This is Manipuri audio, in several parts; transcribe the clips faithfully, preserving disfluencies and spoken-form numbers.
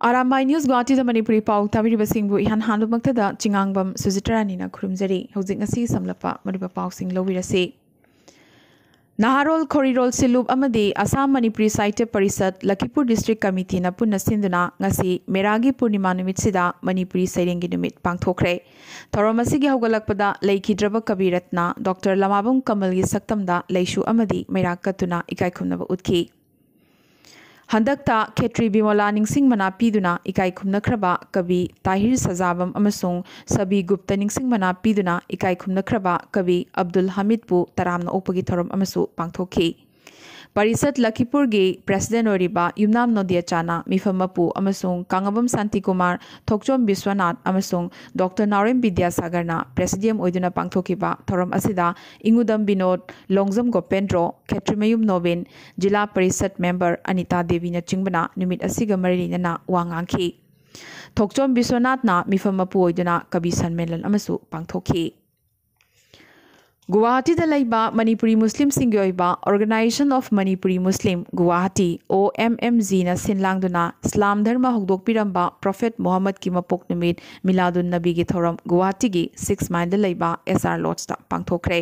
ꯑꯥꯔ ꯑꯥꯏ ꯅ꯭ꯌꯨꯁ ꯒꯨꯋꯥꯍꯥꯇꯤꯗ ꯃꯅꯤꯄꯨꯔꯤ ꯄꯥꯎ ꯇꯥꯕꯤꯔꯤꯕꯁꯤꯡꯕꯨ ꯏꯍꯥꯟ ꯍꯥꯟꯕꯃꯛꯇꯗ ꯆꯤꯉꯥꯡꯕꯝ ꯁꯨꯖꯤꯇ꯭ꯔꯥꯅꯤꯅ ꯈꯨꯔꯨꯝꯖꯔꯤ꯫ ꯍꯧꯖꯤꯛ ꯉꯁꯤ ꯁꯝꯂꯞꯄ ꯃꯔꯨꯑꯣꯏꯕ ꯄꯥꯎꯁꯤꯡ ꯂꯧꯕꯤꯔꯁꯤ꯫ ꯅꯍꯥꯔꯣꯜ ꯈꯣꯔꯤꯔꯣꯜ ꯁꯤꯜꯂꯨꯞ ꯑꯃꯗꯤ ꯑꯁꯥꯝ ꯃꯅꯤꯄꯨꯔꯤ ꯁꯥꯍꯤꯇ꯭ꯌ ꯄꯔꯤꯁꯠ ꯂꯈꯤꯄꯨꯔ ꯗꯤꯁꯇ꯭ꯔꯤꯛ ꯀꯃꯤꯇꯤꯅ ꯄꯨꯟꯅ ꯁꯤꯟꯗꯨꯅ ꯉꯁꯤ ꯃꯦꯔꯥꯒꯤ ꯄꯨꯔꯅꯤꯃꯥ ꯅꯨꯃꯤꯠꯁꯤꯗ ꯃꯅꯤꯄꯨꯔꯤ ꯁꯩꯔꯦꯡꯒꯤ ꯅꯨꯃꯤꯠ ꯄꯥꯡꯊꯣꯛꯈ꯭ꯔꯦ꯫ ꯊꯧꯔꯝ ꯑꯁꯤꯒꯤ ꯍꯧꯒꯠꯂꯛꯄꯗ ꯂꯩꯈꯤꯗ꯭ꯔꯕ ꯀꯕꯤ ꯔꯠꯅ ꯗꯣꯛꯇꯔ ꯂꯃꯥꯕꯝ ꯀꯃꯜꯒꯤ ꯁꯛꯇꯝꯗ ꯂꯩꯁꯨ ꯑꯃꯗꯤ ꯃꯩꯔꯥ ꯀꯠꯇꯨꯅ ꯏꯀꯥꯏꯈꯨꯝꯅꯕ ꯎꯠꯈꯤ꯫ ꯍꯟꯗꯛꯇ ꯈꯦꯇ꯭ꯔꯤ ꯕꯤꯃꯣꯂꯥ ꯅꯤꯡꯁꯤꯡ ꯃꯅꯥ ꯄꯤꯗꯨꯅ ꯏꯀꯥꯏ ꯈꯨꯝꯅꯈ꯭ꯔꯕ ꯀꯕꯤ ꯇꯥꯍꯤꯔ ꯁꯖꯥꯕꯝ ꯑꯃꯁꯨꯡ ꯁꯕꯤ ꯒꯨꯞꯇ ꯅꯤꯡꯁꯤꯡ ꯃꯅꯥ ꯄꯤꯗꯨꯅ ꯏꯀꯥꯏ ꯈꯨꯝꯅꯈ꯭ꯔꯕ ꯀꯕꯤ ꯑꯕꯗꯨꯜ ꯍꯃꯤꯗꯄꯨ ꯇꯔꯥꯝꯅ ꯑꯣꯛꯄꯒꯤ ꯊꯧꯔꯝ ꯑꯃꯁꯨ ꯄꯥꯡꯊꯣꯛꯈꯤ꯫ ꯄꯔꯤꯁꯠ ꯂꯈꯤꯄꯨꯔꯒꯤ ꯄ꯭ꯔꯦꯁꯤꯗꯦꯟ ꯑꯣꯏꯔꯤꯕ ꯌꯨꯝꯅꯥꯝ ꯅꯣꯗꯤꯌꯥꯆꯥꯅ ꯃꯤꯐꯝ ꯃꯄꯨ ꯑꯃꯁꯨꯡ ꯀꯥꯉꯕꯝ ꯁꯥꯟꯇꯤꯀꯨꯃꯥꯔ, ꯊꯣꯛꯆꯣꯝ ꯕꯤꯁ꯭ꯋꯅꯥꯊ ꯑꯃꯁꯨꯡ ꯗꯣꯛꯇꯔ ꯅꯥꯎꯔꯦꯝ ꯕꯤꯗ꯭ꯌꯥꯁꯥꯒꯔꯅ ꯄ꯭ꯔꯦꯁꯤꯗꯤꯌꯝ ꯑꯣꯏꯗꯨꯅ ꯄꯥꯡꯊꯣꯛꯈꯤꯕ ꯊꯧꯔꯝ ꯑꯁꯤꯗ ꯏꯉꯨꯗꯝ ꯕꯤꯅꯣꯗ, ꯂꯣꯡꯖꯝ ꯒꯣꯄꯦꯟꯗ꯭ꯔꯣ, ꯈꯦꯇ꯭ꯔꯤꯃꯌꯨꯝ ꯅꯣꯕꯤꯟ, ꯖꯤꯂꯥ ꯄꯔꯤꯁꯠ ꯃꯦꯝꯕꯔ ꯑꯅꯤꯇꯥ ꯗꯦꯕꯤꯅꯆꯤꯡꯕꯅ ꯅꯨꯃꯤꯠ ꯑꯁꯤꯒ ꯃꯔꯤ ꯂꯩꯅꯅ ꯋꯥ ꯉꯥꯡꯈꯤ꯫ ꯊꯣꯛꯆꯣꯝ ꯕꯤꯁ꯭ꯋꯅꯥꯊꯅ ꯃꯤꯐꯝ ꯃꯄꯨ ꯑꯣꯏꯗꯨꯅ ꯀꯕꯤ ꯁꯟꯃꯦꯂꯟ ꯑꯃꯁꯨ ꯄꯥꯡꯊꯣꯛꯈꯤ꯫ ꯒꯨꯋꯥꯍꯥꯇꯤꯗ ꯂꯩꯕ ꯃꯅꯤꯄꯨꯔꯤ ꯃꯨꯁꯂꯤꯝꯁꯤꯡꯒꯤ ꯑꯣꯏꯕ Organisation of Manipuri Muslim Guwahati, O M M G ꯅ ꯁꯤꯟ ꯂꯥꯡꯗꯨꯅ ꯏꯁꯂꯥꯝ ꯙꯔꯃ ꯍꯧꯗꯣꯛꯄꯤꯔꯝꯕ ꯄ꯭ꯔꯣꯐꯦꯠ ꯃꯨꯍꯝꯃꯗꯀꯤ ꯃꯄꯣꯛ ꯅꯨꯃꯤꯠ ꯃꯤꯂꯥꯗꯨꯟ ꯅꯕꯤꯒꯤ ꯊꯧꯔꯝ ꯒꯨꯋꯥꯍꯥꯇꯤꯒꯤ ꯁꯤꯛꯁ ꯃꯥꯏꯜꯗ ꯂꯩꯕ ꯑꯦꯁ ꯑꯥꯔ ꯂꯣꯗꯖꯇ ꯄꯥꯡꯊꯣꯛꯈ꯭ꯔꯦ꯫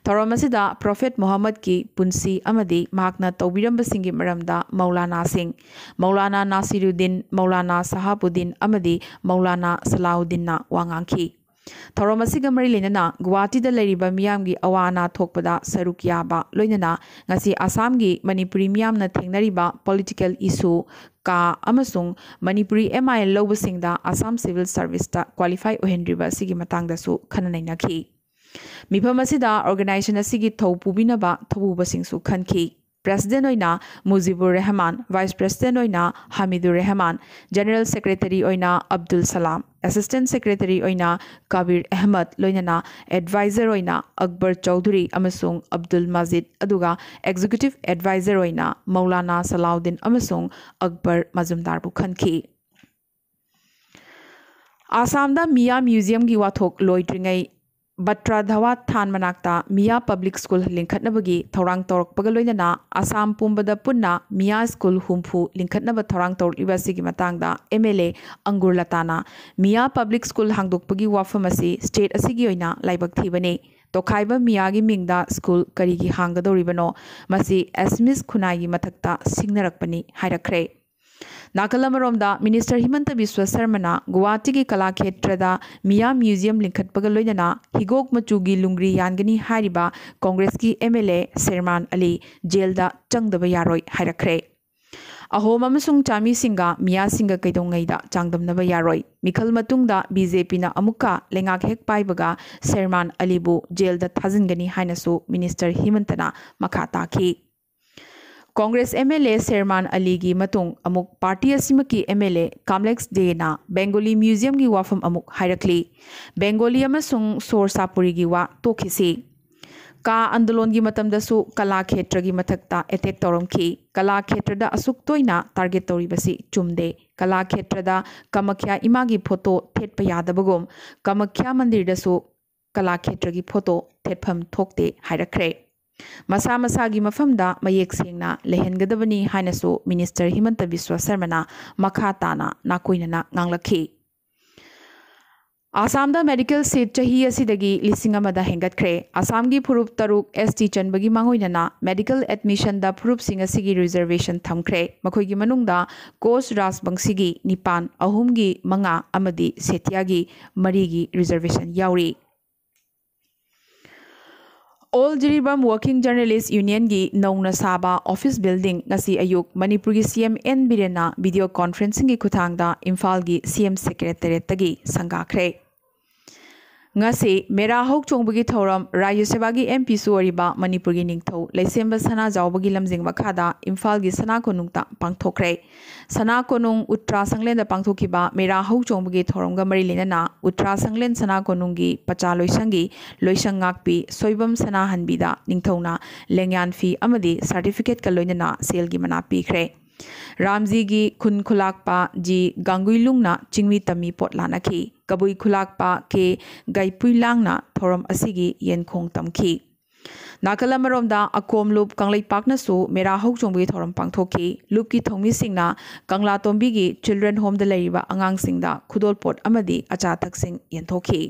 ꯊꯧꯔꯝ ꯑꯁꯤꯗ ꯄ꯭ꯔꯣꯐꯦꯠ ꯃꯨꯍꯝꯃꯗꯀꯤ ꯄꯨꯟꯁꯤ ꯑꯃꯗꯤ ꯃꯍꯥꯛꯅ ꯇꯧꯕꯤꯔꯝꯕꯁꯤꯡꯒꯤ ꯃꯔꯝꯗ ꯃꯧꯂꯥꯅꯥꯁꯤꯡ, ꯃꯧꯂꯥꯅꯥ ꯅꯥꯁꯤꯔꯨꯗꯤꯟ, ꯃꯧꯂꯥꯅꯥ ꯁꯍꯥꯕꯨꯗꯤꯟ ꯑꯃꯗꯤ ꯃꯧꯂꯥꯅꯥ ꯁꯂꯥꯎꯗꯤꯟꯅ ꯋꯥ ꯉꯥꯡꯈꯤ꯫ ꯊꯧꯔꯝ ꯑꯁꯤꯒ ꯃꯔꯤ ꯂꯩꯅꯅ ꯒꯨꯋꯥꯍꯥꯇꯤꯗ ꯂꯩꯔꯤꯕ ꯃꯤꯌꯥꯝꯒꯤ ꯑꯋꯥ ꯑꯅꯥ ꯊꯣꯛꯄꯗ ꯁꯔꯨꯛ ꯌꯥꯕ, ꯂꯣꯏꯅꯅ ꯉꯁꯤ ꯑꯁꯥꯝꯒꯤ ꯃꯅꯤꯄꯨꯔꯤ ꯃꯤꯌꯥꯝꯅ ꯊꯦꯡꯅꯔꯤꯕ ꯄꯣꯂꯤꯇꯤꯀꯦꯜ ꯏꯁꯨ, ꯀꯥ ꯑꯃꯁꯨꯡ ꯃꯅꯤꯄꯨꯔꯤ ꯑꯦꯝ ꯑꯥꯏ ꯑꯦꯜ ꯂꯧꯕꯁꯤꯡꯗ ꯑꯁꯥꯝ ꯁꯤꯚꯤꯜ ꯁꯔꯚꯤꯁꯇ ꯀ꯭ꯋꯥꯂꯤꯐꯥꯏ ꯑꯣꯏꯍꯟꯗ꯭ꯔꯤꯕ ꯑꯁꯤꯒꯤ ꯃꯇꯥꯡꯗꯁꯨ ꯈꯟꯅ ꯅꯩꯅꯈꯤ꯫ ꯃꯤꯐꯝ ꯑꯁꯤꯗ ꯑꯣꯔꯒꯅꯥꯏꯖꯦꯁꯟ ꯑꯁꯤꯒꯤ ꯊꯧ ꯄꯨꯕꯤꯅꯕ ꯊꯧꯄꯨꯕꯁꯤꯡꯁꯨ ꯈꯟꯈꯤ꯫ ꯄ꯭ꯔꯦꯁꯤꯗꯦꯟꯠ ꯑꯣꯏꯅ ꯃꯨꯖꯤꯕꯨꯔ ꯔꯦꯍꯃꯥꯟ, ꯚꯥꯏꯁ ꯄ꯭ꯔꯦꯁꯤꯗꯦꯟꯠ ꯑꯣꯏꯅ ꯍꯥꯃꯤꯗꯨꯔ ꯔꯦꯍꯃꯥꯟ, ꯖꯦꯅꯔꯦꯜ ꯁꯦꯀ꯭ꯔꯦꯇꯔꯤ ꯑꯣꯏꯅ ꯑꯕꯗꯨꯜ ꯁꯂꯥꯝ, ꯑꯦꯁꯤꯁꯇꯦꯟꯠ ꯁꯦꯀ꯭ꯔꯦꯇꯔꯤ ꯑꯣꯏꯅ ꯀꯕꯤꯔ ꯑꯍꯃꯗ, ꯂꯣꯏꯅꯅ ꯑꯦꯗꯚꯥꯏꯖꯔ ꯑꯣꯏꯅ ꯑꯛꯕꯔ ꯆꯧꯙꯨꯔꯤ ꯑꯃꯁꯨꯡ ꯑꯕꯗꯨꯜ ꯃꯖꯤꯗ, ꯑꯗꯨꯒ ꯑꯦꯛꯖꯤꯀ꯭ꯌꯨꯇꯤꯚ ꯑꯦꯗꯚꯥꯏꯖꯔ ꯑꯣꯏꯅ ꯃꯧꯂꯥꯅꯥ ꯁꯂꯥꯎꯗꯤꯟ ꯑꯃꯁꯨꯡ ꯑꯛꯕꯔ ꯃꯖꯨꯝꯗꯥꯔꯕꯨ ꯈꯟꯈꯤ꯫ ꯑꯁꯥꯝꯗ ꯃꯤꯌꯥꯝ ꯃ꯭ꯌꯨꯖꯤꯌꯝꯒꯤ ꯋꯥꯊꯣꯛ ꯂꯣꯏꯗ꯭ꯔꯤꯉꯩ ꯕꯇ꯭ꯔꯥ ꯙꯋꯥ ꯊꯥꯟ ꯃꯅꯥꯛꯇ ꯃꯤꯌꯥ ꯄꯕ꯭ꯂꯤꯛ ꯁ꯭ꯀꯨꯜ ꯂꯤꯡꯈꯠꯅꯕꯒꯤ ꯊꯧꯔꯥꯡ ꯇꯧꯔꯛꯄꯒ ꯂꯣꯏꯅꯅ ꯑꯁꯥꯝ ꯄꯨꯝꯕꯗ ꯄꯨꯟꯅ ꯃꯤꯌꯥ ꯁ꯭ꯀꯨꯜ ꯍꯨꯝꯐꯨ ꯂꯤꯡꯈꯠꯅꯕ ꯊꯧꯔꯥꯡ ꯇꯧꯔꯛꯂꯤꯕ ꯑꯁꯤꯒꯤ ꯃꯇꯥꯡꯗ MLA ꯑꯪꯒꯨꯔ ꯂꯇꯥꯅ, "ꯃꯤꯌꯥ ꯄꯕ꯭ꯂꯤꯛ ꯁ꯭ꯀꯨꯜ ꯍꯥꯡꯗꯣꯛꯄꯒꯤ ꯋꯥꯐꯝ ꯑꯁꯤ ꯁ꯭ꯇꯦꯠ ꯑꯁꯤꯒꯤ ꯑꯣꯏꯅ ꯂꯥꯏꯕꯛ ꯊꯤꯕꯅꯤ꯫ ꯇꯣꯈꯥꯏꯕ ꯃꯤꯌꯥꯒꯤ ꯃꯤꯡꯗ ꯁ꯭ꯀꯨꯜ ꯀꯔꯤꯒꯤ ꯍꯥꯡꯒꯗꯧꯔꯤꯕꯅꯣ? ꯃꯁꯤ ꯑꯦꯁꯃꯤꯁ ꯈꯨꯟꯅꯥꯏꯒꯤ ꯃꯊꯛꯇ ꯁꯤꯡꯅꯔꯛꯄꯅꯤ" ꯍꯥꯏꯔꯛꯈ꯭ꯔꯦ꯫ ꯅꯥꯀꯜ ꯑꯃꯔꯣꯝꯗ, ꯃꯤꯅꯤꯁꯇꯔ ꯍꯤꯃꯟꯇ ꯕꯤꯁ꯭ꯋ ꯁꯔꯃꯅ ꯒꯨꯋꯥꯍꯥꯇꯤꯒꯤ ꯀꯂꯥꯈꯦꯇ꯭ꯔꯗ ꯃꯤꯌꯥ ꯃ꯭ꯌꯨꯖꯤꯌꯝ ꯂꯤꯡꯈꯠꯄꯒ ꯂꯣꯏꯅꯅ ꯍꯤꯒꯣꯛ ꯃꯆꯨꯒꯤ ꯂꯨꯡꯒ꯭ꯔꯤ ꯌꯥꯟꯒꯅꯤ ꯍꯥꯏꯔꯤꯕ ꯀꯣꯡꯒ꯭ꯔꯦꯁꯀꯤ MLA ꯁꯦꯔꯃꯥꯟ ꯑꯂꯤ ꯖꯦꯜꯗ ꯆꯪꯗꯕ ꯌꯥꯔꯣꯏ ꯍꯥꯏꯔꯛꯈ꯭ꯔꯦ꯫ ꯑꯍꯣꯝ ꯑꯃꯁꯨꯡ ꯆꯥꯃꯤꯁꯤꯡꯒ ꯃꯤꯌꯥꯁꯤꯡꯒ ꯀꯩꯗꯧꯉꯩꯗ ꯆꯥꯡꯗꯝꯅꯕ ꯌꯥꯔꯣꯏ꯫ ꯃꯤꯈꯜ ꯃꯇꯨꯡꯗ BJPꯅ ꯑꯃꯨꯛꯀ ꯂꯩꯉꯥꯛ ꯍꯦꯛ ꯄꯥꯏꯕꯒ ꯁꯦꯔꯃꯥꯟ ꯑꯂꯤꯕꯨ ꯖꯦꯜꯗ ꯊꯥꯖꯤꯟꯒꯅꯤ ꯍꯥꯏꯅꯁꯨ ꯃꯤꯅꯤꯁꯇꯔ ꯍꯤꯃꯟꯇꯅ ꯃꯈꯥ ꯇꯥꯈꯤ꯫ ꯀꯣꯡꯒ꯭ꯔꯦꯁ MLA ꯁꯦꯔꯃꯥꯟ ꯑꯂꯤꯒꯤ ꯃꯇꯨꯡ ꯑꯃꯨꯛ ꯄꯥꯔꯇꯤ ꯑꯁꯤꯃꯛꯀꯤ MLA ꯀꯥꯝꯂꯦꯛꯁ ꯗꯦꯅ ꯕꯦꯡꯒꯣꯂꯤ ꯃ꯭ꯌꯨꯖꯤꯌꯝꯒꯤ ꯋꯥꯐꯝ ꯑꯃꯨꯛ ꯍꯥꯏꯔꯛꯂꯤ꯫ ꯕꯦꯡꯒꯣꯂꯤ ꯑꯃꯁꯨꯡ ꯁꯣꯔ ꯁꯥꯄꯨꯔꯤꯒꯤ ꯋꯥ ꯇꯣꯛꯈꯤꯁꯤ꯫ ꯀꯥ ꯑꯟꯗꯣꯂꯣꯟꯒꯤ ꯃꯇꯝꯗꯁꯨ ꯀꯂꯥ ꯈꯦꯇ꯭ꯔꯒꯤ ꯃꯊꯛꯇ ꯑꯦꯇꯦꯛ ꯇꯧꯔꯝꯈꯤ꯫ ꯀꯂꯥ ꯈꯦꯇ꯭ꯔꯗ ꯑꯁꯨꯛ ꯇꯣꯏꯅ ꯇꯥꯔꯒꯦꯠ ꯇꯧꯔꯤꯕꯁꯤ ꯆꯨꯝꯗꯦ꯫ ꯀꯂꯥ ꯈꯦꯇ꯭ꯔꯗ ꯀꯃꯈ꯭ꯌꯥ ꯏꯃꯥꯒꯤ ꯐꯣꯇꯣ ꯊꯦꯠꯄ ꯌꯥꯗꯕꯒꯨꯝ ꯀꯃꯈ꯭ꯌꯥ ꯃꯟꯗꯤꯔꯗꯁꯨ ꯀꯂꯥ ꯈꯦꯇ꯭ꯔꯒꯤ ꯐꯣꯇꯣ ꯊꯦꯠꯐꯝ ꯊꯣꯛꯇꯦ ꯍꯥꯏꯔꯛꯈ꯭ꯔꯦ꯫ ꯃꯁꯥ ꯃꯁꯥꯒꯤ ꯃꯐꯝꯗ ꯃꯌꯦꯛ ꯁꯦꯡꯅ ꯂꯩꯍꯟꯒꯗꯕꯅꯤ ꯍꯥꯏꯅꯁꯨ ꯃꯤꯅꯤꯁꯇꯔ ꯍꯤꯃꯟꯇ ꯕꯤꯁ꯭ꯋ ꯁꯔꯃꯅ ꯃꯈꯥ ꯇꯥꯅ ꯅꯥꯀꯣꯏꯅꯅ ꯉꯥꯡꯂꯛꯈꯤ꯫ ꯑꯁꯥꯝꯗ ꯃꯦꯗꯤꯀꯦꯜ ꯁꯤꯠ ꯆꯍꯤ ꯑꯁꯤꯗꯒꯤ ꯂꯤꯁꯤꯡ ꯑꯃꯗ ꯍꯦꯟꯒꯠꯈ꯭ꯔꯦ꯫ ꯑꯁꯥꯝꯒꯤ ꯐꯨꯔꯨꯞ ꯇꯔꯨꯛ ST ꯆꯟꯕꯒꯤ ꯃꯥꯡꯑꯣꯏꯅꯅ ꯃꯦꯗꯤꯀꯦꯜ ꯑꯦꯗꯃꯤꯁꯟꯗ ꯐꯨꯔꯨꯞꯁꯤꯡ ꯑꯁꯤꯒꯤ ꯔꯤꯖꯔꯕꯦꯁꯟ ꯊꯝꯈ꯭ꯔꯦ꯫ ꯃꯈꯣꯏꯒꯤ ꯃꯅꯨꯡꯗ ꯀꯣꯁ ꯔꯥꯖꯕꯪꯁꯤꯒꯤ ꯅꯤꯄꯥꯟ, ꯑꯍꯨꯝꯒꯤ ꯃꯉꯥ ꯑꯃꯗꯤ ꯁꯦꯇꯤꯌꯥꯒꯤ ꯃꯔꯤꯒꯤ ꯔꯤꯖꯔꯕꯦꯁꯟ ꯌꯥꯎꯔꯤ꯫ ꯑꯣꯜ ꯖꯤꯔꯤꯕꯥꯝ ꯋꯥꯔꯀꯤꯡ ꯖꯔꯅꯦꯂꯤꯁ ꯌꯨꯅꯤꯌꯟꯒꯤ ꯅꯧꯅ ꯁꯥꯕ ꯑꯣꯐꯤꯁ ꯕꯤꯜꯗꯤꯡ ꯉꯁꯤ ꯑꯌꯨꯛ ꯃꯅꯤꯄꯨꯔꯒꯤ CM N ꯕꯤꯔꯦꯟꯅ ꯚꯤꯗꯤꯑꯣ ꯀꯣꯟꯐ꯭ꯔꯦꯟꯁꯤꯡꯒꯤ ꯈꯨꯠꯊꯥꯡꯗ ꯏꯝꯐꯥꯜꯒꯤ CM ꯁꯦꯀ꯭ꯔꯦꯇꯔꯤꯌꯦꯠꯇꯒꯤ ꯁꯪꯒꯥꯈ꯭ꯔꯦ꯫ ꯉꯁꯤ ꯃꯦꯔꯥ ꯍꯧꯆꯣꯡꯕꯒꯤ ꯊꯧꯔꯝ ꯔꯥꯖ꯭ꯌ ꯁꯚꯥꯒꯤ MPꯁꯨ ꯑꯣꯏꯔꯤꯕ ꯃꯅꯤꯄꯨꯔꯒꯤ ꯅꯤꯡꯊꯧ ꯂꯩꯁꯦꯝꯕ ꯁꯅꯥꯖꯥꯎꯕꯒꯤ ꯂꯝꯖꯤꯡ ꯃꯈꯥꯗ ꯏꯝꯐꯥꯜꯒꯤ ꯁꯅꯥ ꯀꯣꯅꯨꯡꯗ ꯄꯥꯡꯊꯣꯛꯈ꯭ꯔꯦ꯫ ꯁꯅꯥ ꯀꯣꯅꯨꯡ ꯎꯇ꯭ꯔꯥ ꯁꯪꯂꯦꯟꯗ ꯄꯥꯡꯊꯣꯛꯈꯤꯕ ꯃꯦꯔꯥ ꯍꯧꯆꯣꯡꯕꯒꯤ ꯊꯧꯔꯝꯒ ꯃꯔꯤ ꯂꯩꯅꯅ ꯎꯇ꯭ꯔꯥ ꯁꯪꯂꯦꯟ ꯁꯅꯥ ꯀꯣꯅꯨꯡꯒꯤ ꯄꯆꯥ ꯂꯣꯏꯁꯪꯒꯤ ꯂꯣꯏꯁꯪ ꯉꯥꯛꯄꯤ ꯁꯣꯏꯕꯝ ꯁꯅꯥꯍꯟꯕꯤꯗ ꯅꯤꯡꯊꯧꯅ ꯂꯦꯡꯌꯥꯟ ꯐꯤ ꯑꯃꯗꯤ ꯁꯥꯔꯇꯤꯐꯤꯀꯦꯠꯀ ꯂꯣꯏꯅꯅ ꯁꯦꯜꯒꯤ ꯃꯅꯥ ꯄꯤꯈ꯭ꯔꯦ꯫ ꯔꯥꯝꯖꯤꯒꯤ ꯈꯨꯟ ꯈꯨꯂꯥꯛꯄ ꯖꯤ ꯒꯥꯡꯒꯨꯏꯂꯨꯡꯅ ꯆꯤꯡꯃꯤ ꯇꯝꯃꯤ ꯄꯣꯠ ꯂꯥꯟꯅꯈꯤ꯫ ꯀꯕꯨꯏ ꯈꯨꯂꯥꯛꯄ ꯀꯦ ꯒꯥꯏꯄꯨꯏꯂꯥꯡꯅ ꯊꯧꯔꯝ ꯑꯁꯤꯒꯤ ꯌꯦꯟꯈꯣꯡ ꯇꯝꯈꯤ꯫ ꯅꯥꯀꯜ ꯑꯃꯔꯣꯝꯗ ꯑꯀꯣꯝ ꯂꯨꯞ ꯀꯪꯂꯩꯄꯥꯛꯅꯁꯨ ꯃꯦꯔꯥ ꯍꯧꯆꯣꯡꯕꯒꯤ ꯊꯧꯔꯝ ꯄꯥꯡꯊꯣꯛꯈꯤ꯫ ꯂꯨꯞꯀꯤ ꯊꯧꯃꯤꯁꯤꯡꯅ ꯀꯪꯂꯥꯇꯣꯝꯕꯤꯒꯤ ꯆꯤꯜꯗ꯭ꯔꯦꯟ ꯍꯣꯝꯗ ꯂꯩꯔꯤꯕ ꯑꯉꯥꯡꯁꯤꯡꯗ ꯈꯨꯗꯣꯜꯄꯣꯠ ꯑꯃꯗꯤ ꯑꯆꯥ ꯑꯊꯛꯁꯤꯡ ꯌꯦꯟꯊꯣꯛꯈꯤ꯫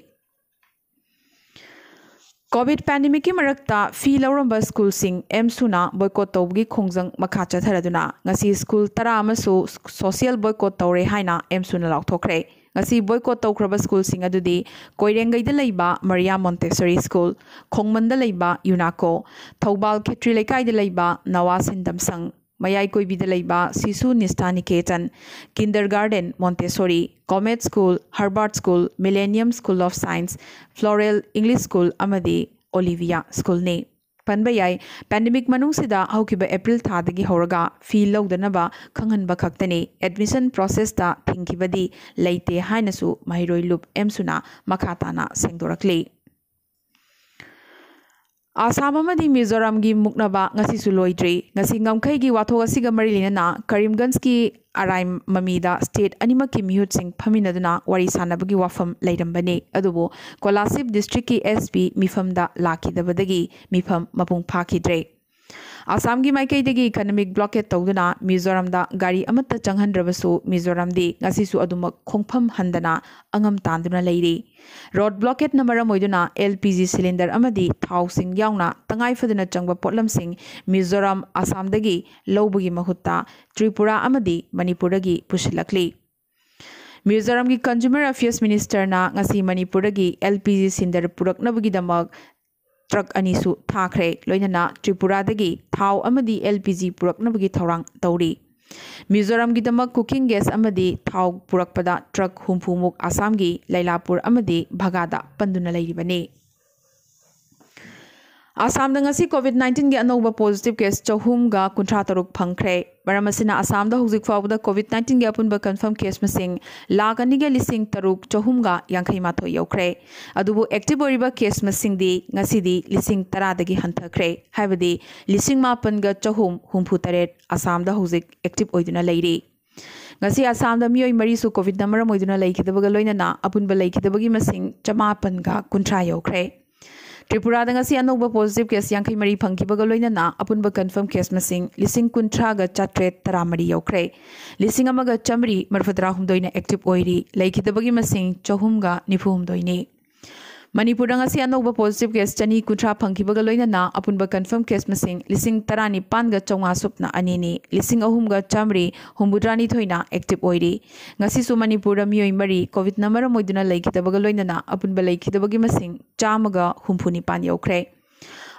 ꯀꯣꯚꯤꯗ ꯄꯦꯟꯗꯦꯃꯤꯛꯀꯤ ꯃꯔꯛꯇ ꯐꯤ ꯂꯧꯔꯝꯕ ꯁ꯭ꯀꯨꯜꯁꯤꯡ ꯑꯦꯝꯁꯨꯅ ꯕꯣꯏꯀꯣꯠ ꯇꯧꯕꯒꯤ ꯈꯣꯡꯖꯪ ꯃꯈꯥ ꯆꯠꯊꯔꯗꯨꯅ ꯉꯁꯤ ꯁ꯭ꯀꯨꯜ ꯇꯔꯥ ꯑꯃꯁꯨ ꯁꯣꯁꯤꯌꯦꯜ ꯕꯣꯏꯀꯣꯠ ꯇꯧꯔꯦ ꯍꯥꯏꯅ ꯑꯦꯝꯁꯨꯅ ꯂꯥꯎꯊꯣꯛꯈ꯭ꯔꯦ꯫ ꯉꯁꯤ ꯕꯣꯏꯀꯣꯠ ꯇꯧꯈ꯭ꯔꯕ ꯁ꯭ꯀꯨꯜꯁꯤꯡ ꯑꯗꯨꯗꯤ ꯀꯣꯏꯔꯦꯡꯒꯩꯗ ꯂꯩꯕ ꯃꯔꯤꯌꯥ ꯃꯣꯟꯇꯦꯁꯣꯔꯤ ꯁ꯭ꯀꯨꯜ, ꯈꯣꯡꯃꯟꯗ ꯂꯩꯕ ꯌꯨꯅꯥꯀꯣ, ꯊꯧꯕꯥꯜ ꯈꯦꯇ꯭ꯔꯤ ꯂꯩꯀꯥꯏꯗ ꯂꯩꯕ ꯅꯋꯥ ꯁꯤꯟꯗꯝꯁꯪ, ꯃꯌꯥꯏ ꯀꯣꯏꯕꯤꯗ ꯂꯩꯕ Shishu Nishtha Niketan, kindergarten Montessori, Comet school, Harvard school, millennium school of science, floral English school ꯑꯃꯗꯤ ꯑꯣꯂꯤꯚꯤꯌꯥ ꯁ꯭ꯀꯨꯜꯅꯤ꯫ ꯄꯟꯕ ꯌꯥꯏ, ꯄꯦꯟꯗꯦꯃꯤꯛ ꯃꯅꯨꯡꯁꯤꯗ ꯍꯧꯈꯤꯕ ꯑꯦꯄ꯭ꯔꯤꯜ ꯊꯥꯗꯒꯤ ꯍꯧꯔꯒ ꯐꯤ ꯂꯧꯗꯅꯕ ꯈꯪꯍꯟꯕ ꯈꯛꯇꯅꯤ, ꯑꯦꯗꯃꯤꯁꯟ ꯄ꯭ꯔꯣꯁꯦꯁꯇ ꯊꯤꯡꯈꯤꯕꯗꯤ ꯂꯩꯇꯦ ꯍꯥꯏꯅꯁꯨ ꯃꯍꯩꯔꯣꯏ ꯂꯨꯞ ꯑꯦꯝꯁꯨꯅ ꯃꯈꯥ ꯇꯥꯅ ꯁꯦꯡꯗꯣꯔꯛꯂꯤ꯫ ꯑꯁꯥꯝ ꯑꯃꯗꯤ ꯃꯤꯖꯣꯔꯥꯝꯒꯤ ꯃꯨꯛꯅꯕ ꯉꯁꯤꯁꯨ ꯂꯣꯏꯗ꯭ꯔꯤ꯫ ꯉꯁꯤ ꯉꯝꯈꯩꯒꯤ ꯋꯥꯊꯣꯛ ꯑꯁꯤꯒ ꯃꯔꯤ ꯂꯩꯅꯅ ꯀꯔꯤꯝꯒꯟꯖꯀꯤ ꯑꯔꯥꯏ ꯃꯃꯤꯗ ꯁ꯭ꯇꯦꯠ ꯑꯅꯤꯃꯛꯀꯤ ꯃꯤꯍꯨꯠꯁꯤꯡ ꯐꯝꯃꯤꯟꯅꯗꯨꯅ ꯋꯥꯔꯤ ꯁꯥꯟꯅꯕꯒꯤ ꯋꯥꯐꯝ ꯂꯩꯔꯝꯕꯅꯤ꯫ ꯑꯗꯨꯕꯨ ꯀꯣꯂꯥꯁꯤꯕ ꯗꯤꯁꯇ꯭ꯔꯤꯛꯀꯤ ꯑꯦꯁ ꯄꯤ ꯃꯤꯐꯝꯗ ꯂꯥꯛꯈꯤꯗꯕꯗꯒꯤ ꯃꯤꯐꯝ ꯃꯄꯨꯡ ꯐꯥꯈꯤꯗ꯭ꯔꯦ꯫ ꯑꯁꯥꯝꯒꯤ ꯃꯥꯏꯀꯩꯗꯒꯤ ꯏꯀꯅꯣꯃꯤꯛ ꯕ꯭ꯂꯣꯀꯦꯠ ꯇꯧꯗꯨꯅ ꯃꯤꯖꯣꯔꯥꯝꯗ ꯒꯥꯔꯤ ꯑꯃꯠꯇ ꯆꯪꯍꯟꯗ꯭ꯔꯕꯁꯨ ꯃꯤꯖꯣꯔꯥꯝꯗꯤ ꯉꯁꯤꯁꯨ ꯑꯗꯨꯃꯛ ꯈꯣꯡꯐꯝ ꯍꯟꯗꯅ ꯑꯉꯝ ꯇꯥꯟꯗꯨꯅ ꯂꯩꯔꯤ꯫ ꯔꯣꯗ ꯕ꯭ꯂꯣꯀꯦꯠꯅ ꯃꯔꯝ ꯑꯣꯏꯗꯨꯅ ꯑꯦꯜ ꯄꯤ ꯖꯤ ꯁꯤꯂꯤꯟꯗꯔ ꯑꯃꯗꯤ ꯊꯥꯎꯁꯤꯡ ꯌꯥꯎꯅ ꯇꯉꯥꯏ ꯐꯗꯅ ꯆꯪꯕ ꯄꯣꯠꯂꯝꯁꯤꯡ ꯃꯤꯖꯣꯔꯥꯝ, ꯑꯁꯥꯝꯗꯒꯤ ꯂꯧꯕꯒꯤ ꯃꯍꯨꯠꯇ ꯇ꯭ꯔꯤꯄꯨꯔꯥ ꯑꯃꯗꯤ ꯃꯅꯤꯄꯨꯔꯗꯒꯤ ꯄꯨꯁꯤꯜꯂꯛꯂꯤ꯫ ꯃꯤꯖꯣꯔꯥꯝꯒꯤ ꯀꯟꯖꯨꯃꯔ ꯑꯦꯐꯤꯌꯔꯁ ꯃꯤꯅꯤꯁꯇꯔꯅ ꯉꯁꯤ ꯃꯅꯤꯄꯨꯔꯗꯒꯤ ꯑꯦꯜ ꯄꯤ ꯖꯤ ꯁꯤꯂꯤꯟꯗꯔ ꯄꯨꯔꯛꯅꯕꯒꯤꯗꯃꯛ ꯇ꯭ꯔꯛ ꯑꯅꯤꯁꯨ ꯊꯥꯈ꯭ꯔꯦ꯫ ꯂꯣꯏꯅꯅ ꯇ꯭ꯔꯤꯄꯨꯔꯥꯗꯒꯤ ꯊꯥꯎ ꯑꯃꯗꯤ ꯑꯦꯜ ꯄꯤ ꯖꯤ ꯄꯨꯔꯛꯅꯕꯒꯤ ꯊꯧꯔꯥꯡ ꯇꯧꯔꯤ꯫ ꯃꯤꯖꯣꯔꯥꯝꯒꯤꯗꯃꯛ ꯀꯨꯀꯤꯡ ꯒ꯭ꯌꯥꯁ ꯑꯃꯗꯤ ꯊꯥꯎ ꯄꯨꯔꯛꯄꯗ ꯇ꯭ꯔꯛ ꯍꯨꯝꯐꯨꯃꯨꯛ ꯑꯁꯥꯝꯒꯤ ꯂꯩꯂꯥꯄꯨꯔ ꯑꯃꯗꯤ ꯚꯒꯥꯗ ꯄꯟꯗꯨꯅ ꯂꯩꯔꯤꯕꯅꯤ꯫ ꯑꯁꯥꯝꯗ ꯉꯁꯤ ꯀꯣꯚꯤꯗ ꯅꯥꯏꯟꯇꯤꯟꯒꯤ ꯑꯅꯧꯕ ꯄꯣꯖꯤꯇꯤꯚ ꯀꯦꯁ ꯆꯍꯨꯝꯒ ꯀꯨꯟꯊ꯭ꯔꯥ ꯇꯔꯨꯛ ꯐꯪꯈ꯭ꯔꯦ꯫ ꯃꯔꯝ ꯑꯁꯤꯅ ꯑꯁꯥꯝꯗ ꯍꯧꯖꯤꯛ ꯐꯥꯎꯕꯗ ꯀꯣꯚꯤꯗ ꯅꯥꯏꯟꯇꯤꯟꯒꯤ ꯑꯄꯨꯟꯕ ꯀꯟꯐꯥꯔꯝ ꯀꯦꯁ ꯃꯁꯤꯡ ꯂꯥꯈ ꯑꯅꯤꯒ ꯂꯤꯁꯤꯡ ꯇꯔꯨꯛ ꯆꯍꯨꯝꯒ ꯌꯥꯡꯈꯩ ꯃꯥꯊꯣꯏ ꯌꯧꯈ꯭ꯔꯦ꯫ ꯑꯗꯨꯕꯨ ꯑꯦꯛꯇꯤꯚ ꯑꯣꯏꯔꯤꯕ ꯀꯦꯁ ꯃꯁꯤꯡꯗꯤ ꯉꯁꯤꯗꯤ ꯂꯤꯁꯤꯡ ꯇꯔꯥꯗꯒꯤ ꯍꯟꯊꯈ꯭ꯔꯦ꯫ ꯍꯥꯏꯕꯗꯤ ꯂꯤꯁꯤꯡ ꯃꯥꯄꯟꯒ ꯆꯍꯨꯝ ꯍꯨꯝꯐꯨ ꯇꯔꯦꯠ ꯑꯁꯥꯝꯗ ꯍꯧꯖꯤꯛ ꯑꯦꯛꯇꯤꯚ ꯑꯣꯏꯗꯨꯅ ꯂꯩꯔꯤ꯫ ꯉꯁꯤ ꯑꯁꯥꯝꯗ ꯃꯤꯑꯣꯏ ꯃꯔꯤꯁꯨ ꯀꯣꯚꯤꯗꯅ ꯃꯔꯝ ꯑꯣꯏꯗꯨꯅ ꯂꯩꯈꯤꯗꯕꯒ ꯂꯣꯏꯅꯅ ꯑꯄꯨꯟꯕ ꯂꯩꯈꯤꯗꯕꯒꯤ ꯃꯁꯤꯡ ꯆꯃꯥꯄꯟꯒ ꯀꯨꯟꯊ꯭ꯔꯥ ꯌꯧꯈ꯭ꯔꯦ꯫ ꯇ꯭ꯔꯤꯄꯨꯔꯥꯗ ꯉꯁꯤ ꯑꯅꯧꯕ ꯄꯣꯖꯤꯇꯤꯚ ꯀꯦꯁ ꯌꯥꯡꯈꯩ ꯃꯔꯤ ꯐꯪꯈꯤꯕꯒ ꯂꯣꯏꯅꯅ ꯑꯄꯨꯟꯕ ꯀꯟꯐꯥꯔꯝ ꯀꯦꯁ ꯃꯁꯤꯡ ꯂꯤꯁꯤꯡ ꯀꯨꯟꯊ꯭ꯔꯥꯒ ꯆꯥꯇ꯭ꯔꯦꯠ ꯇꯔꯥ ꯃꯔꯤ ꯌꯧꯈ꯭ꯔꯦ꯫ ꯂꯤꯁꯤꯡ ꯑꯃꯒ ꯆꯥꯃꯔꯤ ꯃꯔꯤꯐꯨ ꯇꯔꯥ ꯍꯨꯝꯗꯣꯏꯅ ꯑꯦꯛꯇꯤꯚ ꯑꯣꯏꯔꯤ꯫ ꯂꯩꯈꯤꯗꯕꯒꯤ ꯃꯁꯤꯡ ꯆꯍꯨꯝꯒ ꯅꯤꯐꯨ ꯍꯨꯝꯗꯣꯏꯅꯤ꯫ ꯃꯅꯤꯄꯨꯔꯗ ꯉꯁꯤ ꯑꯅꯧꯕ ꯄꯣꯖꯤꯇꯤꯚ ꯀꯦꯁ ꯆꯅꯤ ꯀꯨꯟꯊ꯭ꯔꯥ ꯐꯪꯈꯤꯕꯒ ꯂꯣꯏꯅꯅ ꯑꯄꯨꯟꯕ ꯀꯟꯐꯥꯔꯝ ꯀꯦꯁ ꯃꯁꯤꯡ ꯂꯤꯁꯤꯡ ꯇꯔꯥꯅꯤꯄꯥꯟꯒ ꯆꯥꯝꯃꯉꯥ ꯁꯨꯞꯅ ꯑꯅꯤꯅꯤ꯫ ꯂꯤꯁꯤꯡ ꯑꯍꯨꯝꯒ ꯆꯥꯃꯔꯤ ꯍꯨꯝꯐꯨꯇꯔꯥꯅꯤꯊꯣꯏꯅ ꯑꯦꯛꯇꯤꯚ ꯑꯣꯏꯔꯤ꯫ ꯉꯁꯤꯁꯨ ꯃꯅꯤꯄꯨꯔꯗ ꯃꯤꯑꯣꯏ ꯃꯔꯤ ꯀꯣꯚꯤꯗꯅ ꯃꯔꯝ ꯑꯣꯏꯗꯨꯅ ꯂꯩꯈꯤꯗꯕꯒ ꯂꯣꯏꯅꯅ ꯑꯄꯨꯟꯕ ꯂꯩꯈꯤꯗꯕꯒꯤ ꯃꯁꯤꯡ ꯆꯥꯝꯃꯒ ꯍꯨꯝꯐꯨ ꯅꯤꯄꯥꯟ ꯌꯧꯈ꯭ꯔꯦ꯫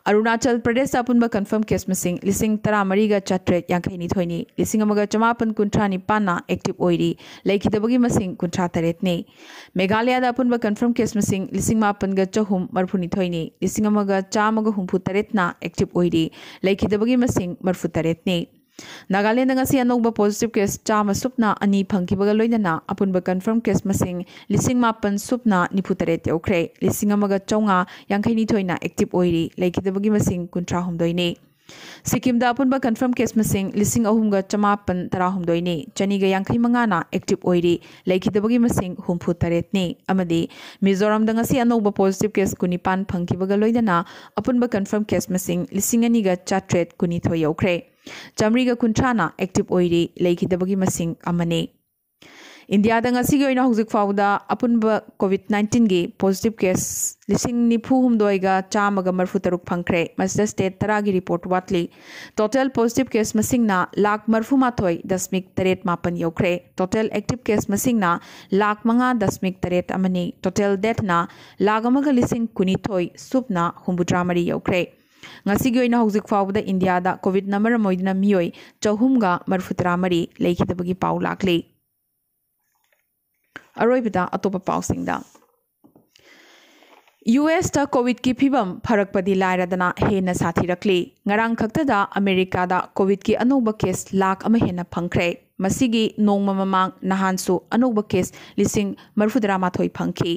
ꯑꯔꯨꯅꯥꯆꯜ ꯄ꯭ꯔꯗꯦꯁꯇ ꯑꯄꯨꯟꯕ ꯀꯟꯐꯥꯔꯝ ꯀꯦꯁ ꯃꯁꯤꯡ ꯂꯤꯁꯤꯡ ꯇꯔꯥꯃꯔꯤꯒ ꯆꯥꯇ꯭ꯔꯦꯠ ꯌꯥꯡꯈꯩꯅꯤꯊꯣꯏꯅꯤ꯫ ꯂꯤꯁꯤꯡ ꯑꯃꯒ ꯆꯃꯥꯄꯟ ꯀꯨꯟꯊ꯭ꯔꯥ ꯅꯤꯄꯥꯟꯅ ꯑꯦꯛꯇꯤꯚ ꯑꯣꯏꯔꯤ꯫ ꯂꯩꯈꯤꯗꯕꯒꯤ ꯃꯁꯤꯡ ꯀꯨꯟꯊ꯭ꯔꯥ ꯇꯔꯦꯠꯅꯤ꯫ ꯃꯦꯘꯥꯂꯌꯥꯗ ꯑꯄꯨꯟꯕ ꯀꯟꯐꯥꯔꯝ ꯀꯦꯁ ꯃꯁꯤꯡ ꯂꯤꯁꯤꯡ ꯃꯥꯄꯟꯒ ꯆꯍꯨꯝ ꯃꯔꯤꯐꯨꯅꯤꯊꯣꯏꯅꯤ꯫ ꯂꯤꯁꯤꯡ ꯑꯃꯒ ꯆꯥꯝꯃꯒ ꯍꯨꯝꯐꯨ ꯇꯔꯦꯠꯅ ꯑꯦꯛꯇꯤꯚ ꯑꯣꯏꯔꯤ꯫ ꯂꯩꯈꯤꯗꯕꯒꯤ ꯃꯁꯤꯡ ꯃꯔꯤꯐꯨ ꯇꯔꯦꯠꯅꯤ꯫ ꯅꯥꯒꯥꯂꯦꯟꯗ ꯉꯁꯤ ꯑꯅꯧꯕ ꯄꯣꯖꯤꯇꯤꯚ ꯀꯦꯁ ꯆꯥꯝꯃ ꯁꯨꯞꯅ ꯑꯅꯤ ꯐꯪꯈꯤꯕꯒ ꯂꯣꯏꯅꯅ ꯑꯄꯨꯟꯕ ꯀꯟꯐꯥꯔꯝ ꯀꯦꯁ ꯃꯁꯤꯡ ꯂꯤꯁꯤꯡ ꯃꯥꯄꯟ ꯁꯨꯞꯅ ꯅꯤꯐꯨ ꯇꯔꯦꯠ ꯌꯧꯈ꯭ꯔꯦ꯫ ꯂꯤꯁꯤꯡ ꯑꯃꯒ ꯆꯥꯝꯃꯉꯥ ꯌꯥꯡꯈꯩꯅꯤꯊꯣꯏꯅ ꯑꯦꯛꯇꯤꯚ ꯑꯣꯏꯔꯤ꯫ ꯂꯩꯈꯤꯗꯕꯒꯤ ꯃꯁꯤꯡ ꯀꯨꯟꯊ꯭ꯔꯥ ꯍꯨꯝꯗꯣꯏꯅꯤ꯫ ꯁꯤꯛꯀꯤꯝꯗ ꯑꯄꯨꯟꯕ ꯀꯟꯐꯥꯔꯝ ꯀꯦꯁ ꯃꯁꯤꯡ ꯂꯤꯁꯤꯡ ꯑꯍꯨꯝꯒ ꯆꯃꯥꯄꯟ ꯇꯔꯥ ꯍꯨꯝꯗꯣꯏꯅꯤ꯫ ꯆꯅꯤꯒ ꯌꯥꯡꯈꯩ ꯃꯉꯥꯅ ꯑꯦꯛꯇꯤꯚ ꯑꯣꯏꯔꯤ꯫ ꯂꯩꯈꯤꯗꯕꯒꯤ ꯃꯁꯤꯡ ꯍꯨꯝꯐꯨ ꯇꯔꯦꯠꯅꯤ꯫ ꯑꯃꯗꯤ ꯃꯤꯖꯣꯔꯥꯝꯗ ꯉꯁꯤ ꯑꯅꯧꯕ ꯄꯣꯖꯤꯇꯤꯚ ꯀꯦꯁ ꯀꯨꯟꯅꯤꯄꯥꯟ ꯐꯪꯈꯤꯕꯒ ꯂꯣꯏꯅꯅ ꯑꯄꯨꯟꯕ ꯀꯟꯐꯥꯔꯝ ꯀꯦꯁ ꯃꯁꯤꯡ ꯂꯤꯁꯤꯡ ꯑꯅꯤꯒ ꯆꯥꯇ꯭ꯔꯦꯠ ꯀꯨꯟꯅꯤꯊꯣꯏ ꯌꯧꯈ꯭ꯔꯦ꯫ ꯆꯥꯃꯔꯤꯒ ꯀꯨꯟꯊ꯭ꯔꯥꯅ ꯑꯦꯛꯇꯤꯚ ꯑꯣꯏꯔꯤ꯫ ꯂꯩꯈꯤꯗꯕꯒꯤ ꯃꯁꯤꯡ ꯑꯃꯅꯤ꯫ ꯏꯟꯗꯤꯌꯥꯗ ꯉꯁꯤꯒꯤ ꯑꯣꯏꯅ ꯍꯧꯖꯤꯛ ꯐꯥꯎꯕꯗ ꯑꯄꯨꯟꯕ ꯀꯣꯚꯤꯗ ꯅꯥꯏꯟꯇꯤꯟꯒꯤ ꯄꯣꯖꯤꯇꯤꯚ ꯀꯦꯁ ꯂꯤꯁꯤꯡ ꯅꯤꯐꯨ ꯍꯨꯝꯗꯣꯏꯒ ꯆꯥꯝꯃꯒ ꯃꯔꯤꯐꯨ ꯇꯔꯨꯛ ꯐꯪꯈ꯭ꯔꯦ꯫ ꯃꯁꯤꯗ ꯁ꯭ꯇꯦꯠ ꯇꯔꯥꯒꯤ ꯔꯤꯄꯣꯔꯠ ꯋꯥꯠꯂꯤ꯫ ꯇꯣꯇꯦꯜ ꯄꯣꯖꯤꯇꯤꯚ ꯀꯦꯁ ꯃꯁꯤꯡꯅ ꯂꯥꯈ ꯃꯔꯤꯐꯨ ꯃꯥꯊꯣꯏ ꯗꯁꯃꯤꯛ ꯇꯔꯦꯠ ꯃꯥꯄꯟ ꯌꯧꯈ꯭ꯔꯦ꯫ ꯇꯣꯇꯦꯜ ꯑꯦꯛꯇꯤꯚ ꯀꯦꯁ ꯃꯁꯤꯡꯅ ꯂꯥꯈ ꯃꯉꯥ ꯗꯁꯃꯤꯛ ꯇꯔꯦꯠ ꯑꯃꯅꯤ꯫ ꯇꯣꯇꯦꯜ ꯗꯦꯊꯅ ꯂꯥꯈ ꯑꯃꯒ ꯂꯤꯁꯤꯡ ꯀꯨꯟꯅꯤꯊꯣꯏ ꯁꯨꯞꯅ ꯍꯨꯝꯐꯨꯇꯔꯥ ꯃꯔꯤ ꯌꯧꯈ꯭ꯔꯦ꯫ ꯉꯁꯤꯒꯤ ꯑꯣꯏꯅ ꯍꯧꯖꯤꯛ ꯐꯥꯎꯕꯗ ꯏꯟꯗꯤꯌꯥꯗ ꯀꯣꯚꯤꯗꯅ ꯃꯔꯝ ꯑꯣꯏꯗꯨꯅ ꯃꯤꯑꯣꯏ ꯆꯍꯨꯝꯒ ꯃꯔꯤꯐꯨꯇꯔꯥ ꯃꯔꯤ ꯂꯩꯈꯤꯗꯕꯒꯤ ꯄꯥꯎ ꯂꯥꯛꯂꯤ꯫ ꯑꯔꯣꯏꯕꯗ ꯑꯇꯣꯞꯄ ꯄꯥꯎꯁꯤꯡꯗ꯫ ꯌꯨ ꯑꯦꯁꯇ ꯀꯣꯚꯤꯗꯀꯤ ꯐꯤꯕꯝ ꯐꯔꯛꯄꯗꯤ ꯂꯥꯏꯔꯗꯅ ꯍꯦꯟꯅ ꯁꯥꯊꯤꯔꯛꯂꯤ꯫ ꯉꯔꯥꯡ ꯈꯛꯇꯗ ꯑꯃꯦꯔꯤꯀꯥꯗ ꯀꯣꯚꯤꯗꯀꯤ ꯑꯅꯧꯕ ꯀꯦꯁ ꯂꯥꯈ ꯑꯃ ꯍꯦꯟꯅ ꯐꯪꯈ꯭ꯔꯦ꯫ ꯃꯁꯤꯒꯤ ꯅꯣꯡꯃ ꯃꯃꯥꯡ ꯅꯍꯥꯟꯁꯨ ꯑꯅꯧꯕ ꯀꯦꯁ ꯂꯤꯁꯤꯡ ꯃꯔꯤꯐꯨꯇꯔꯥ ꯃꯥꯊꯣꯏ ꯐꯪꯈꯤ꯫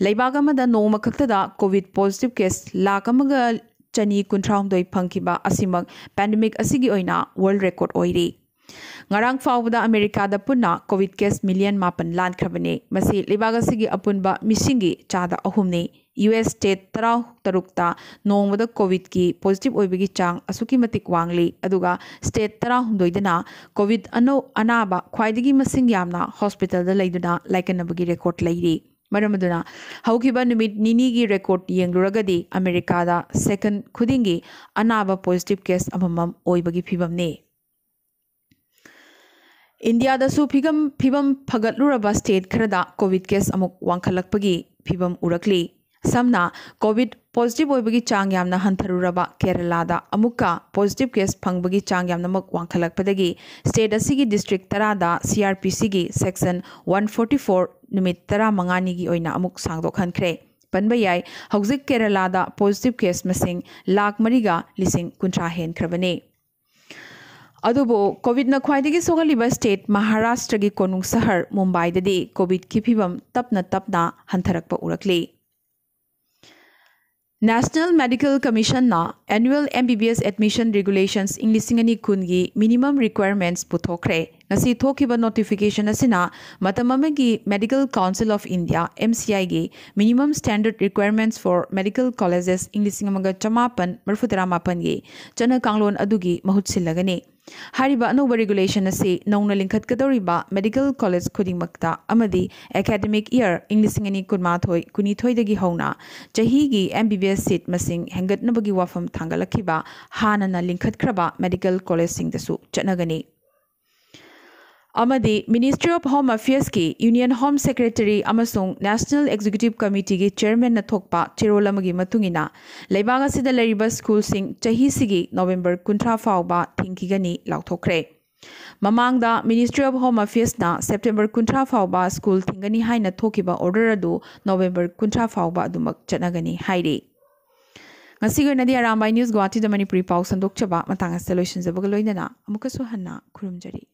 ꯂꯩꯕꯥꯛ ꯑꯃꯗ ꯅꯣꯡꯃ ꯈꯛꯇꯗ ꯀꯣꯚꯤꯗ ꯄꯣꯖꯤꯇꯤꯚ ꯀꯦꯁ ꯂꯥꯈ ꯑꯃꯒ ꯆꯅꯤ ꯀꯨꯟꯊ꯭ꯔꯥ ꯍꯨꯝꯗꯣꯏ ꯐꯪꯈꯤꯕ ꯑꯁꯤꯃꯛ ꯄꯦꯟꯗꯦꯃꯤꯛ ꯑꯁꯤꯒꯤ ꯑꯣꯏꯅ ꯋꯥꯔꯜꯗ ꯔꯦꯀꯣꯔꯗ ꯑꯣꯏꯔꯤ꯫ ꯉꯔꯥꯡ ꯐꯥꯎꯕꯗ ꯑꯃꯦꯔꯤꯀꯥꯗ ꯄꯨꯟꯅ ꯀꯣꯚꯤꯗ ꯀꯦꯁ ꯃꯤꯂꯤꯌꯟ ꯃꯥꯄꯟ ꯂꯥꯟꯈ꯭ꯔꯕꯅꯤ꯫ ꯃꯁꯤ ꯂꯩꯕꯥꯛ ꯑꯁꯤꯒꯤ ꯑꯄꯨꯟꯕ ꯃꯤꯁꯤꯡꯒꯤ ꯆꯥꯗ ꯑꯍꯨꯝꯅꯤ꯫ ꯌꯨ ꯑꯦꯁ ꯁ꯭ꯇꯦꯠ ꯇꯔꯥ ꯇꯔꯨꯛꯇ ꯅꯣꯡꯃꯗ ꯀꯣꯚꯤꯗꯀꯤ ꯄꯣꯖꯤꯇꯤꯚ ꯑꯣꯏꯕꯒꯤ ꯆꯥꯡ ꯑꯁꯨꯛꯀꯤ ꯃꯇꯤꯛ ꯋꯥꯡꯂꯤ, ꯑꯗꯨꯒ ꯁ꯭ꯇꯦꯠ ꯇꯔꯥꯍꯨꯝꯗꯣꯏꯗꯅ ꯀꯣꯚꯤꯗ ꯑꯅꯧ ꯑꯅꯥꯕ ꯈ꯭ꯋꯥꯏꯗꯒꯤ ꯃꯁꯤꯡ ꯌꯥꯝꯅ ꯍꯣꯁꯄꯤꯇꯥꯜꯗ ꯂꯩꯗꯨꯅ ꯂꯥꯏꯀꯠꯅꯕꯒꯤ ꯔꯦꯀꯣꯔꯗ ꯂꯩꯔꯤ꯫ ꯃꯔꯝ ꯑꯗꯨꯅ ꯍꯧꯈꯤꯕ ꯅꯨꯃꯤꯠ ꯅꯤꯅꯤꯒꯤ ꯔꯦꯀꯣꯔꯗ ꯌꯦꯡꯂꯨꯔꯒꯗꯤ ꯑꯃꯦꯔꯤꯀꯥꯗ ꯁꯦꯀꯟꯗ ꯈꯨꯗꯤꯡꯒꯤ ꯑꯅꯥꯕ ꯄꯣꯖꯤꯇꯤꯚ ꯀꯦꯁ ꯑꯃꯃꯝ ꯑꯣꯏꯕꯒꯤ ꯐꯤꯕꯝꯅꯤ꯫ ꯏꯟꯗꯤꯌꯥꯗꯁꯨ ꯐꯤꯕꯝ ꯐꯤꯕꯝ ꯐꯒꯠꯂꯨꯔꯕ ꯁ꯭ꯇꯦꯠ ꯈꯔꯗ ꯀꯣꯚꯤꯗ ꯀꯦꯁ ꯑꯃꯨꯛ ꯋꯥꯡꯈꯠꯂꯛꯄꯒꯤ ꯐꯤꯕꯝ ꯎꯔꯛꯂꯤ꯫ ꯁꯝꯅ ꯀꯣꯚꯤꯗ ꯄꯣꯖꯤꯇꯤꯚ ꯑꯣꯏꯕꯒꯤ ꯆꯥꯡ ꯌꯥꯝꯅ ꯍꯟꯊꯔꯨꯔꯕ ꯀꯦꯔꯂꯥꯗ ꯑꯃꯨꯛꯀ ꯄꯣꯖꯤꯇꯤꯚ ꯀꯦꯁ ꯐꯪꯕꯒꯤ ꯆꯥꯡ ꯌꯥꯝꯅꯃꯛ ꯋꯥꯡꯈꯠꯂꯛꯄꯗꯒꯤ ꯁ꯭ꯇꯦꯠ ꯑꯁꯤꯒꯤ ꯗꯤꯁꯇ꯭ꯔꯤꯛ ꯇꯔꯥꯗ ꯁꯤ ꯑꯥꯔ ꯄꯤ ꯁꯤꯒꯤ ꯁꯦꯛꯁꯟ ꯋꯥꯟ ꯐꯣꯔꯇꯤ ꯐꯣꯔ ꯅꯨꯃꯤꯠ ꯇꯔꯥꯃꯉꯥꯅꯤꯒꯤ ꯑꯣꯏꯅ ꯑꯃꯨꯛ ꯁꯥꯡꯗꯣꯛꯍꯟꯈ꯭ꯔꯦ꯫ ꯄꯟꯕ ꯌꯥꯏ, ꯍꯧꯖꯤꯛ ꯀꯦꯔꯂꯥꯗ ꯄꯣꯖꯤꯇꯤꯚ ꯀꯦꯁ ꯃꯁꯤꯡ ꯂꯥꯈ ꯃꯔꯤꯒ ꯂꯤꯁꯤꯡ ꯀꯨꯟꯊ꯭ꯔꯥ ꯍꯦꯟꯈ꯭ꯔꯕꯅꯤ꯫ ꯑꯗꯨꯕꯨ ꯀꯣꯚꯤꯗꯅ ꯈ꯭ꯋꯥꯏꯗꯒꯤ ꯁꯣꯛꯍꯜꯂꯤꯕ ꯁ꯭ꯇꯦꯠ ꯃꯍꯥꯔꯥꯁꯇ꯭ꯔꯒꯤ ꯀꯣꯅꯨꯡ ꯁꯍꯔ ꯃꯨꯝꯕꯥꯏꯗꯗꯤ ꯀꯣꯚꯤꯗꯀꯤ ꯐꯤꯕꯝ ꯇꯞꯅ ꯇꯞꯅ ꯍꯟꯊꯔꯛꯄ ꯎꯔꯛꯂꯤ꯫ National Medical Commissionꯅ Annual M B B S Admission Regulations ꯏꯪ ꯂꯤꯁꯤꯡ ꯑꯅꯤ ꯀꯨꯟꯒꯤ minimum requirements ꯄꯨꯊꯣꯛꯈ꯭ꯔꯦ꯫ ꯉꯁꯤ ꯊꯣꯛꯈꯤꯕ ꯅꯣꯇꯤꯐꯤꯀꯦꯁꯟ ꯑꯁꯤꯅ ꯃꯇꯝ ꯑꯃꯒꯤ Medical Council of India, M C I ꯒꯤ Minimum Standard Requirements for Medical Colleges ꯏꯪ ꯂꯤꯁꯤꯡ ꯑꯃꯒ ꯆꯃꯥꯄꯟ ꯃꯔꯤꯐꯨꯇꯔꯥ ꯃꯥꯄꯟꯒꯤ ꯆꯠꯅ ꯀꯥꯡꯂꯣꯟ ꯑꯗꯨꯒꯤ ꯃꯍꯨꯠ ꯁꯤꯜꯂꯒꯅꯤ꯫ ꯍꯥꯏꯔꯤꯕ ꯑꯅꯧꯕ ꯔꯤꯒꯨꯂꯦꯁꯟ ꯑꯁꯤ ꯅꯧꯅ ꯂꯤꯡꯈꯠꯀꯗꯧꯔꯤꯕ ꯃꯦꯗꯤꯀꯦꯜ ꯀꯣꯂꯦꯖ ꯈꯨꯗꯤꯡꯃꯛꯇ ꯑꯃꯗꯤ ꯑꯦꯀꯥꯗꯃꯤꯛ ꯏꯌꯥꯔ ꯏꯪ ꯂꯤꯁꯤꯡ ꯑꯅꯤ ꯀꯨꯟꯃꯥꯊꯣꯏ ꯀꯨꯟꯅꯤꯊꯣꯏꯗꯒꯤ ꯍꯧꯅ ꯆꯍꯤꯒꯤ M B B S ꯁꯤꯠ ꯃꯁꯤꯡ ꯍꯦꯟꯒꯠꯅꯕꯒꯤ ꯋꯥꯐꯝ ꯊꯥꯡꯒꯠꯂꯛꯈꯤꯕ ꯍꯥꯟꯅꯅ ꯂꯤꯡꯈꯠꯈ꯭ꯔꯕ ꯃꯦꯗꯤꯀꯦꯜ ꯀꯣꯂꯦꯖꯁꯤꯡꯗꯁꯨ ꯆꯠꯅꯒꯅꯤ꯫ ꯑꯃꯗꯤ Ministry of Home Affairsꯀꯤ Union Home Secretary ꯑꯃꯁꯨꯡ National Executive Committeeꯒꯤ Chairmanꯅ ꯊꯣꯛꯄ ꯆꯦꯔꯣꯜ ꯑꯃꯒꯤ ꯃꯇꯨꯡ ꯏꯟꯅ, ꯂꯩꯕꯥꯛ ꯑꯁꯤꯗ ꯂꯩꯔꯤꯕ ꯁ꯭ꯀꯨꯜꯁꯤꯡ ꯆꯍꯤꯁꯤꯒꯤ ꯅꯣꯚꯦꯝꯕꯔ ꯀꯨꯟꯊ꯭ꯔꯥ ꯐꯥꯎꯕ ꯊꯤꯡꯈꯤꯒꯅꯤ ꯂꯥꯎꯊꯣꯛꯈ꯭ꯔꯦ꯫ ꯃꯃꯥꯡꯗ Ministry of Home Affairsꯅ September ꯀꯨꯟꯊ꯭ꯔꯥ ꯐꯥꯎꯕ ꯁ꯭ꯀꯨꯜ ꯊꯤꯡꯒꯅꯤ ꯍꯥꯏꯅ ꯊꯣꯛꯈꯤꯕ order ꯑꯗꯨ November ꯀꯨꯟꯊ꯭ꯔꯥ ꯐꯥꯎꯕ ꯑꯗꯨꯃꯛ ꯆꯠꯅꯒꯅꯤ ꯍꯥꯏꯔꯤ꯫ ꯉꯁꯤꯒꯤ ꯑꯣꯏꯅꯗꯤ ꯑꯔꯥꯝꯕꯥꯏ ꯅ꯭ꯌꯨꯁ ꯒꯨꯋꯥꯍꯥꯇꯤꯗ ꯃꯅꯤꯄꯨꯔꯤ ꯄꯥꯎ ꯁꯟꯗꯣꯛꯆꯕ ꯃꯇꯥꯡ ꯑꯁꯤꯗ ꯂꯣꯏꯁꯤꯟꯖꯕꯒ ꯂꯣꯏꯅꯅ ꯑꯃꯨꯛꯀꯁꯨ ꯍꯟꯅ ꯈꯨꯔꯨꯝꯖꯔꯤ꯫